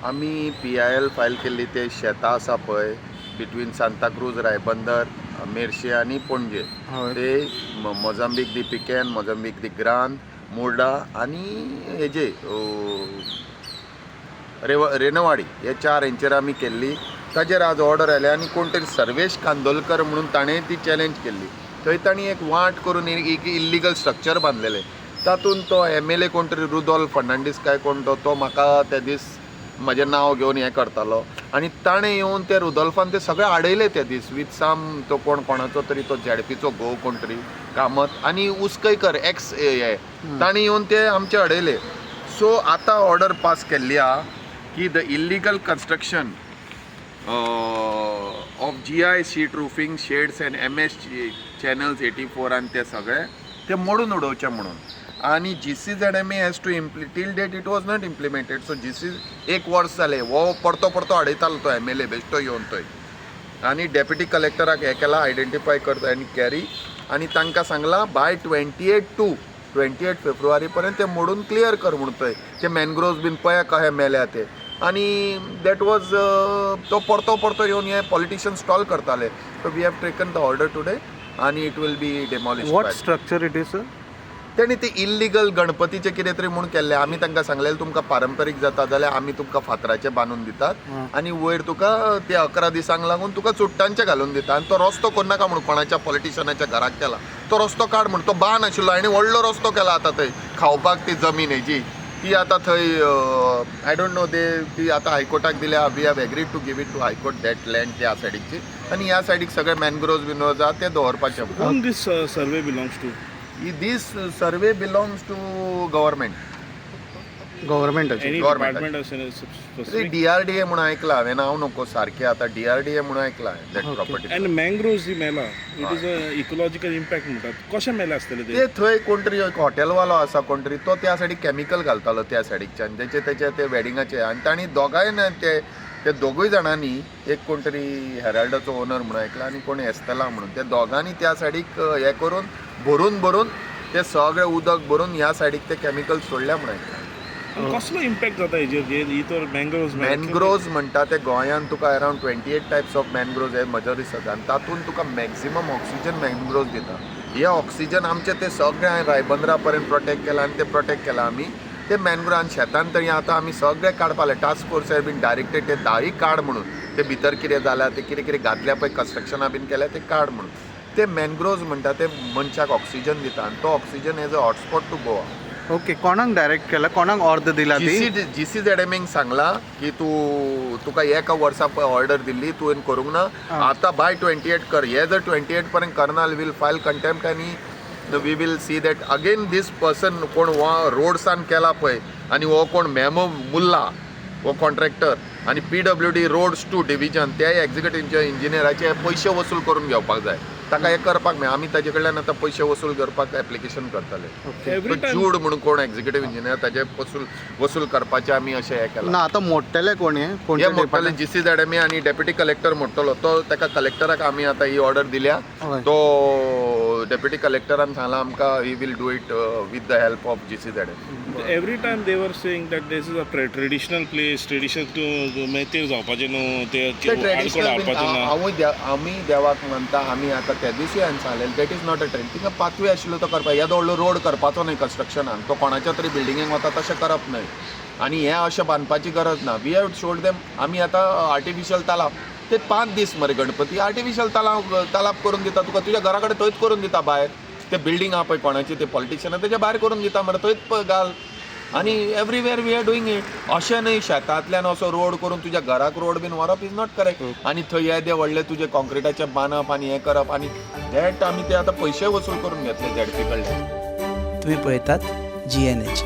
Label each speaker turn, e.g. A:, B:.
A: आमी PIL file केल्ली ते शेतां आसा पळय, बिटवीन सांताक्रूज, रायबंदर, मेर्शे आनी पणजे. ते मोजांबीक दी पिकेन, मोजांबीक दी ग्रांद, मुर्डा आनी हेजे रेणवाडी, हे चार हेंचेर आमी केल्ली. ताजेर आज ऑर्डर आयल्या आनी कोण तरी सर्वेश कांदोलकर म्हणून ताणें ती चॅलेंज केल्ली. थंय तांणी एक वाट करून एक इल्लिगल स्ट्रक्चर बांदलेलें. तातूंत तो एमएलए कोण तरी रुदोल्फ फर्नांडीस काय कोण तो, तो म्हाका त्या दीस म्हजें नांव घेवन हें करतालो आनी ताणें येवन ते रुदोल्फान ते सगळे आडयले ते दीस विथ सम तो कोण कोणाचो तरी तो झेडपीचो घोव कोण तरी कामत आनी उसकयकर एक्स हे, ताणें येवन ते आमचे अडयले. सो आतां ऑर्डर पास केल्ली आहा की the illegal construction of GI sheet roofing sheds and MS channels 84 आनी ते सगळे ते मोडून उडोवचे म्हणून. आनी GCZMA has to till date it was not implemented. So GC एक वर्स जालें हो परतो परतो अडयतालो तो एमएलए बेश्टो येवन थंय. आनी डेप्युटी कलेक्टराक हें केलां, आयडेंटिफाय करता आनी कॅरी आनी तांकां सांगलां by 28 to 28 फेब्रुवारी पर्यंत ते मोडून क्लियर कर म्हूण. थंय ते मॅनग्रोव्स बीन पळया कशे मेल्या ते. आनी that was तो परतो परतो येवन हे पॉलिटिशियन स्टॉल करताले. So we have taken the order today आनी it will be demolish.
B: What structure it is, sir?
A: तेणी ते इल्लिगल गणपतीचे कितें तरी म्हूण केल्ले. आमी तांकां सांगलेलें, तुमकां पारंपरीक जाता जाल्यार आमी तुमकां फातराचे बांदून दितात आनी वयर तुका ते 11 दिसांक लागून तुका चुट्टांचे घालून दिता. आनी तो रस्तो करनाका म्हूण, कोणाच्या पॉलिटिशनाच्या घराक केला तो रस्तो काड म्हूण. तो बांद आशिल्लो आनी व्हडलो रस्तो केला. आतां थंय खावपाक ती जमीन हेजी ती आतां थंय, I don't know, ते ती आतां हायकोर्टाक दिल्या. We have agreed to give it to High Court, that land त्या सायडीकची. आनी ह्या सायडीक सगळे मॅनग्रोव्स बिनग्रोव्स आहा ते दवरपाचे.
C: Whom this survey belongs to?
A: This survey belongs to government.
B: गव्हर्मेंटाची.
C: Any
A: Government.
C: department or specific?
A: DRDA म्हणून ऐकला हांवें, हांव नको सारकें आतां, डीआरडीए म्हणून ऐकला that property.
C: And mangroves जी मेला, it is a ecological impact म्हणटात, कशें मेले आसतले ते?
A: ते थंय कोण तरी एक हॉटेलवालो आसा कोण तरी, तो त्या सायडीक केमिकल घालतालो त्या सायडीकच्यान तेचे तेचे ते वेडिंगाचे. आनी तांणी दोगांय ना ते ते दोगूय जाणांनी, एक कोण तरी हेराल्डाचो ओनर म्हणून ऐकला आनी कोण एस्तेला म्हणून, ते दोगांनी त्या सायडीक हें करून भरून भरून ते सगळे उदक भरून ह्या सायडीक ते केमिकल सोडल्या म्हणून ऐकला.
C: आनी कसलो इम्पॅक्ट जाता हेजेर जे ही तर मँग्रोव्स?
A: मॅनग्रोव्ज म्हणटा ते गोंयांत तुका around 28 types of mangroves हे म्हज्या दिसता आनी तातूंत तुका मॅक्झिमम ऑक्सिजन मॅनग्रोव्ज दिता. हे ऑक्सिजन आमचे ते सगळे हांवें रायबंदरा पर्यंत प्रोटेक्ट केला आनी ते प्रोटेक्ट केला आमी ते मॅनग्रोव. आनी शेतान तरी आतां आमी सगळे काडपा लागले. टास्क फोर्स बीन डायरेक्टेड ते दाळी काड म्हणून, ते भितर कितें जाल्या, ते कितें कितें घातल्या पळय, कन्स्ट्रक्शनां बीन केल्या, ते काड म्हणून. ते मॅनग्रोव्ज म्हणटा ते मनशाक ऑक्सिजन दिता आनी तो oxygen as a hotspot to Goa.
B: Okay, कोणाक डायरेक्ट केला, कोणाक ऑर्डर दिला ती?
A: जीसी जीसीझेडएमएक सांगला की तूं तुका एका वर्सा पळय ऑर्डर दिल्ली, तुवें करूंक ना. आतां बाय 28 कर. हे जर 28 पर्यंत करना, वील फायल कंटेम्प्ट आनी we will see that again this person कोण हो रोड्सान केला पळय आनी हो कोण मेमो मुल्ला हो कॉन्ट्रॅक्टर आनी पीडब्ल्यूडी रोड्स टू डिविजन ते एक्झिक्युटीव इंजिनियराचे पयशे वसूल करून घेवपाक जाय. ताका हें करपाक मेळ, आमी ताजे कडल्यान आतां पयशे वसूल करपाक एप्लिकेशन करतले.
C: एवरी टायम
A: जूड म्हणून कोण एक्झिक्युटीव इंजिनियर, ताजे वसूल वसूल करपाचे आमी अशें हें केलां.
B: ना, आतां मोडटले कोण हे?
A: हे
B: कोणते?
A: मोडटले जीसीझेडएमए आनी डेप्युटी कलेक्टर मोडटलो तो. ताका कलेक्टराक आमी आतां ही ऑर्डर दिल्या. तो डेप्युटी कलेक्टरान सांगलां आमकां, he will do it with the help of GCZMA.
C: Every time they were saying that this is a traditional place, traditional मागीर ते जावपाचें न्हू ते
A: ते
C: आडकोड
A: ट्रेडिशनल
C: हाडपाचें ना.
A: हांवूय आमी देवाक मानता. आमी आतां त्या दिसूय हांवें सांगलेलें, that is not a trend. थिंगा पाथवे आशिल्लो तो करपाक. येदो व्हडलो रोड करपाचो न्हय कन्स्ट्रक्शनान, तो कोणाच्या तरी बिल्डिंगेक वता तशें करप न्हय आनी हें अशें बांदपाची गरज ना. We have showed them. आमी आतां आर्टिफिशियल तलाव ते 5 दीस मरे गणपती आर्टिफिशियल तलाव तलाब करून दिता तुका, तुज्या घरा कडेन थंयच करून दिता. भायर ते बिल्डींग आहा पळय कोणाची, ते पॉलिटिशियन तेच्या भायर करून दिता मरे, थंयच घाल. आनी everywhere we are doing it. अशें न्हय शेतांतल्यान असो रोड करून तुज्या घराक रोड बीन व्हरप is not correct. आनी थंय येदे व्हडले तुजे कॉन्क्रिटाचे बांदप आनी हें करप आनी that आमी ते आतां पयशे वसूल करून घेतले झेडपी कडल्यान.
D: तुम्ही पळयतात जीएनएच.